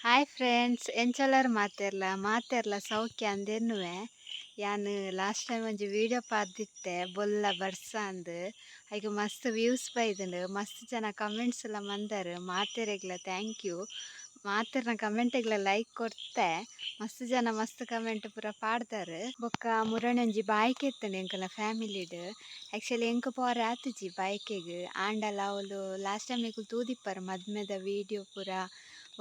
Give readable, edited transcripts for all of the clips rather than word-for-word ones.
Hi friends, ಎಂಚಲರ್ ಮಾತೆರ್ಲ ಮಾತೆರ್ಲ ಸೌಖ್ಯ ಅಂದೆನ್ನುವೆ. ಯಾನ್ ಲಾಸ್ಟ್ ಟೈಮ್ ಒಂಜಿ ವೀಡಿಯೋ ಪಾಡ್ದಿತ್ತೆ ಬೊಲ್ಲ ಬರ್ಸ ಅಂದ್. ಐಕ್ ಮಸ್ತ್ ವ್ಯೂಸ್ ಬೈದುಂಡು, ಮಸ್ತ್ ಜನ ಕಮೆಂಟ್ಸ್ ಎಲ್ಲ ಮಂದರ್. ಮಾತೆರೆಗ್ಲ thank you. ಮಾತೆರ್ನ ಕಮೆಂಟ್ಗ್ಲ ಲೈಕ್ ಕೊರ್ತೆ. ಮಸ್ತ್ ಜನ ಮಸ್ತ್ ಕಮೆಂಟ್ ಪೂರ ಪಾಡ್ದಾರ್. ಬೊಕ್ಕ ಮುರಣೊಂಜಿ ಬಾಯ್ಕೆ ಇತ್ತುಂಡು ಎಂಕಲ್ನ ಫ್ಯಾಮಿಲಿಡ್. ಆ್ಯಕ್ಚುಲಿ ಎಂಕ್ ಪೋರೆ ಆತುಜಿ ಬಾಯ್ಕೆಗ್, ಆಂಡಲ ಅವ್ಲು ಲಾಸ್ಟ್ ಟೈಮ್ ಎಂಕುಲು ತೂದಿಪ್ಪರ್ ಮದ್ಮೆದ ವೀಡಿಯೋ ಪೂರ.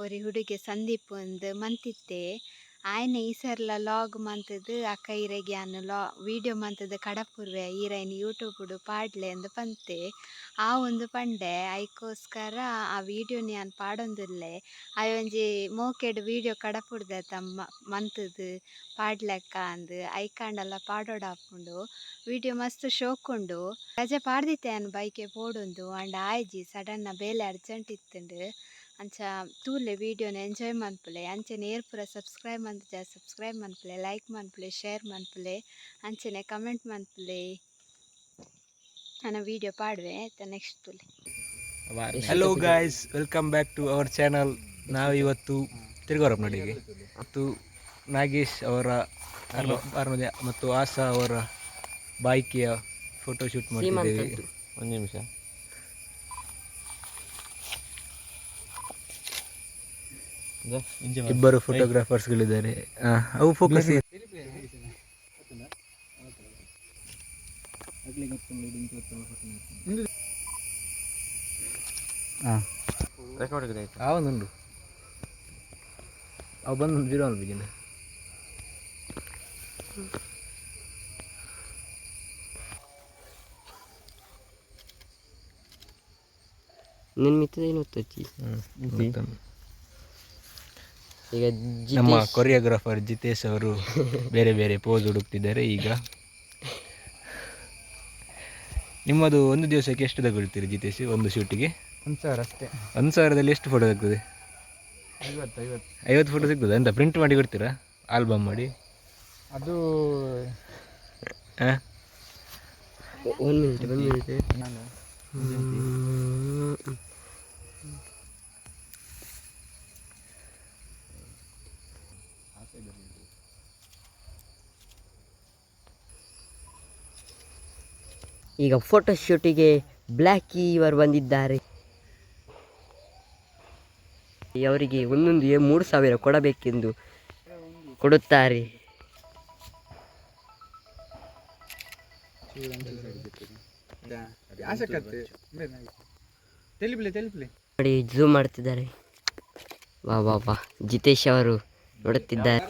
ಒರಿ ಹುಡುಗೆ ಸಂದೀಪ್ ಅಂದ್ ಮಂತಿತ್ತೆ. ಆಯ್ನೆ ಈ ಸರ್ಲ ಲಾಗ್ ಮಂತುದು ಅಕ್ಕ ಇರೆಗ್ ಯಾನ್ ಲಾ ವೀಡಿಯೋ ಮಂತುದು ಕಡಪುರ್ವೆ ಈರೈನ್ ಯೂಟ್ಯೂಬ್ ಪಾಡ್ಲೆ ಅಂದ್ ಪಂತೆ. ಆ ಒಂದು ಪಂಡೆ ಐಕೋಸ್ಕರ ಆ ವೀಡಿಯೋನ್ ಯಾನ್ ಪಾಡೊಂದುಲ್ಲೆ. ಆಯೆ ಒಂಜಿ ಮೋಕೆಡ್ ವೀಡಿಯೋ ಕಡಪುಡ್ದೆ ತಮ್ಮ ಮಂತುದು ಪಾಡ್ಲೆಕ್ಕ ಅಂದ್. ಐಕಾಂಡಲ ಪಾಡೊಡಾಪುಂಡು. ವೀಡಿಯೋ ಮಸ್ತ್ ಶೋಕುಂಡು. ರಜೆ ಪಾಡ್ದಿತ್ತೆ ಯಾನ್ ಬೈಕೆ ಪೋಡುಂದು, ಆಂಡ ಆಯ್ಜಿ ಸಡನ್ ಬೇಲೆ ಅರ್ಜೆಂಟ್ ಇತ್ತುಂಡು. ಅಂಚ ತೂಲೆ ವೀಡಿಯೋನ ಎಂಜಾಯ್ ಮನ್ಪುಲೆ. ಅಂಚನೆ ಏರ್ ಪೂರ ಸಬ್ಸ್ಕ್ರೈಬ್ ಮಂತುಜ ಸಬ್ಸ್ಕ್ರೈಬ್ ಮನ್ಪುಲೆ, ಲೈಕ್ ಮನ್ಪುಲೆ, ಶೇರ್ ಮನ್ಪುಲೆ, ಅಂಚನೆ ಕಮೆಂಟ್ ಮನ್ಪುಲೆ. ನಾನು ವೀಡಿಯೋ ಪಾಡುವೆ ನೆಕ್ಸ್ಟ್ ತೂಲೆ. Hello guys, welcome back to our channel. ನಾವಿವತ್ತು ತಿರುಗಾರಪ್ಪನಡಿಗೆ ಮತ್ತು ನಾಗೇಶ್ ಅವರ ಮತ್ತು ಆಶಾ ಅವರ ಬಾಯ್ಕಿಯ ಫೋಟೋ ಶೂಟ್ ಮಾಡ್ತಿದ್ದೇವೆ. ಒಂದು ನಿಮಿಷ. ಇಬ್ಬರು ಫೋಟೋಗ್ರಾಫರ್ಸ್ಗಳಿದ್ದಾರೆ. ಅವು ಫೋಕಸ್. ರೆಕಾರ್ಡ್ ಆಯ್ತು. ಆ ಒಂದುಂಡು, ಅವು ಬಂದು ಜೀರೋ ಬಿಜಿನ. ನಿನ್ನ ಮಿತ್ತದ ಏನು ಗೊತ್ತಚ್ಚಿ ಈಗ. ನಮ್ಮ ಜಿತೇಶ್ ಕೊರಿಯೋಗ್ರಾಫರ್ ಜಿತೇಶ್ ಅವರು ಬೇರೆ ಬೇರೆ ಪೋಸ್ ಹುಡುಕ್ತಿದ್ದಾರೆ. ಈಗ ನಿಮ್ಮದು ಒಂದು ದಿವಸಕ್ಕೆ ಎಷ್ಟು ತಗೊಳ್ತೀರಿ ಜಿತೇಶ್, ಒಂದು ಶೂಟಿಗೆ? 1000 ಅಷ್ಟೇ. 1000ದಲ್ಲಿ ಎಷ್ಟು ಫೋಟೋ ಸಿಗ್ತದೆ? 50, 50. 50 ಫೋಟೋ ಸಿಗ್ತದೆ ಅಂತ ಪ್ರಿಂಟ್ ಮಾಡಿ ಕೊಡ್ತೀರಾ, ಆಲ್ಬಮ್ ಮಾಡಿ? ಅದು ಹಾಂ. ಒಂದು ಮಿನಿಟ್, ಒಂದು ಮಿನಿಟ್. ನಾನು ಈಗ ಫೋಟೋ ಶೂಟಿಗೆ ಬ್ಲ್ಯಾಕಿ ಇವರು ಬಂದಿದ್ದಾರೆ. ಅವರಿಗೆ ಒಂದೊಂದು 3000 ಕೊಡಬೇಕೆಂದು ಕೊಡುತ್ತಾರೆ. ಆಸಕ್ತಿ ತೆಲಿಪ್ಲೆ ತೆಲಿಪ್ಲೆ. ನೋಡಿ, ಝೂಮ್ ಮಾಡ್ತಿದ್ದಾರೆ. ವಾ ವಾ ವಾ, ಜಿತೇಶ್ ಅವರು ನೋಡುತ್ತಿದ್ದಾರೆ.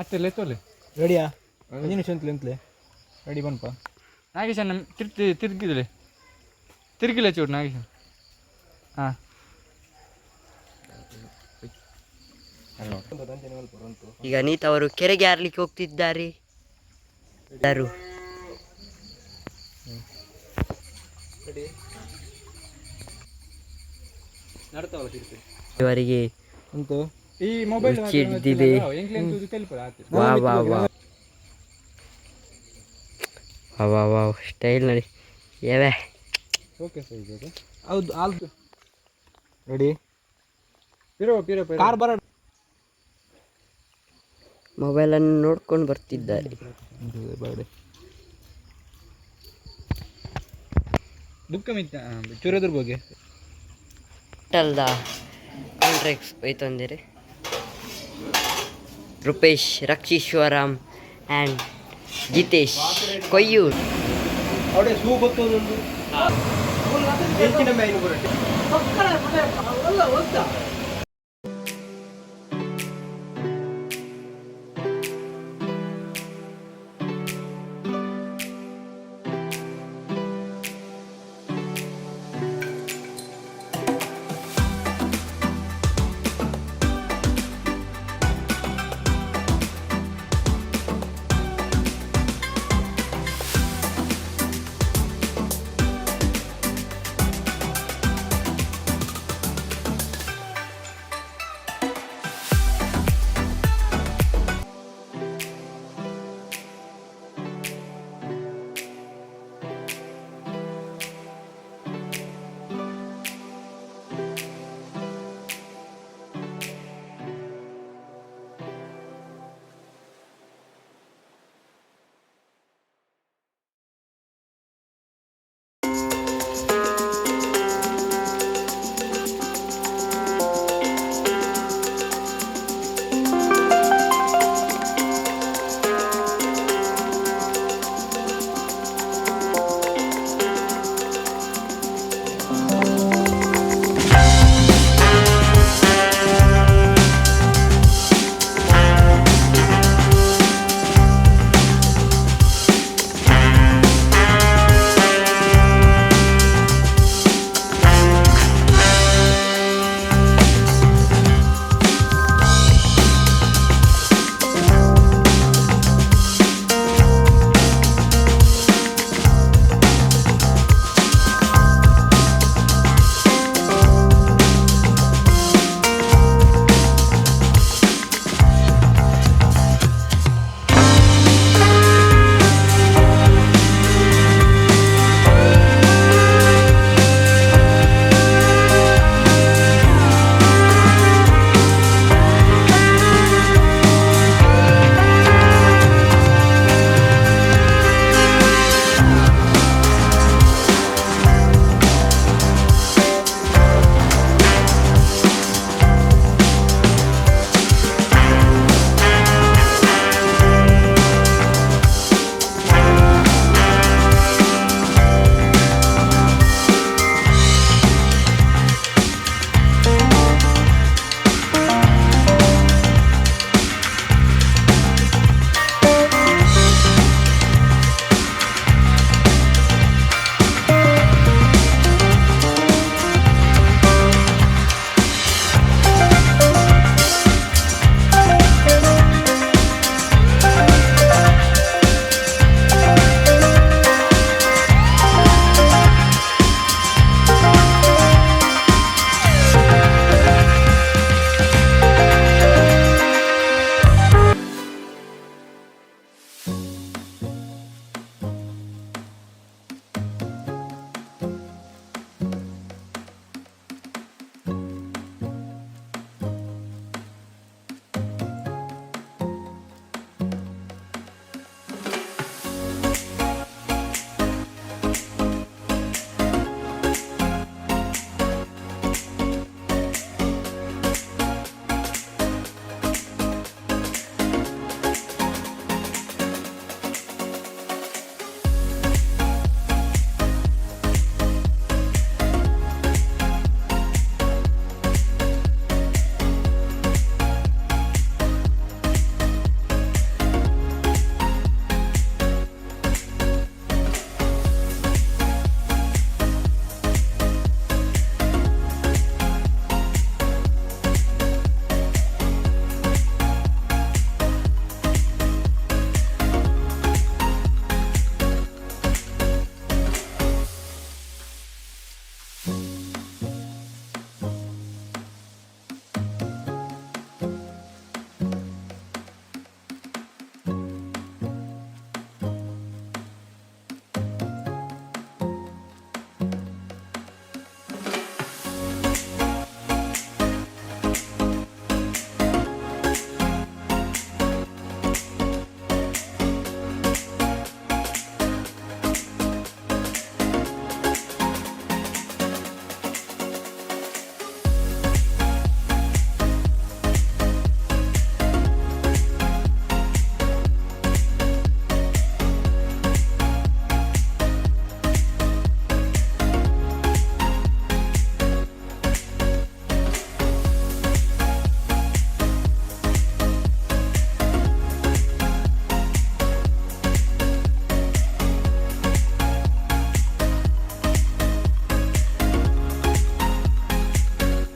ಅತ್ತೆಲ್ಲ ಎತ್ತೋಲೆ. ರೆಡಿಯಾ? ಒಂದು ನಿಮಿಷ ಅಂತಲೇ ಅಂತಲೇ ರೆಡಿ ಬನ್ಪ ನಾಗೇಶ್ ಅಣ್ಣ. ತಿರ್ತಿ ತಿರ್ಗಿದಲೆ ತಿರ್ಗಿಲ್ಲ ಚೂರು ನಾಗೇಶ್. ಹಾಂ. ಈಗ ಅನೀತ್ ಅವರು ಕೆರೆಗೆ ಹಾರ್ಲಿಕ್ಕೆ ಹೋಗ್ತಿದ್ದಾರೆ. ಯಾರು? ಇವರಿಗೆ ಉಂಟು. ಈ ಮೊಬೈಲ್ ರುಚಿ ಹಿಡ್ದಿದೆ. ವಾ ವಾ ವಾ ವಾ ವಾ ವಾ, ಸ್ಟೈಲ್ ನೋಡಿ ಏವೆ. ಓಕೆ ಸರ್, ಇದು ಹೌದು, ಆಲ್ ರೆಡಿ. ಪಿರೋ ಪಿರೋ. ಕಾರ್ ಬರ. ಮೊಬೈಲನ್ನು ನೋಡ್ಕೊಂಡು ಬರ್ತಿದ್ದಾರೆ. ಬುಕ್ಕ ಮಿತ್ತ. ಚೂರದ್ರ ಬಗ್ಗೆ. ಹೋಟೆಲ್ದ ಕಾಂಟ್ರಾಕ್ಟ್ಸ್ ಹೋಯ್ತಂದಿರಿ. ರೂಪೇಶ್ ರಕ್ಷೀಶ್ವರಂ ಆ್ಯಂಡ್ ಜಿತೇಶ್ ಕೊಯ್ಯೂರ್.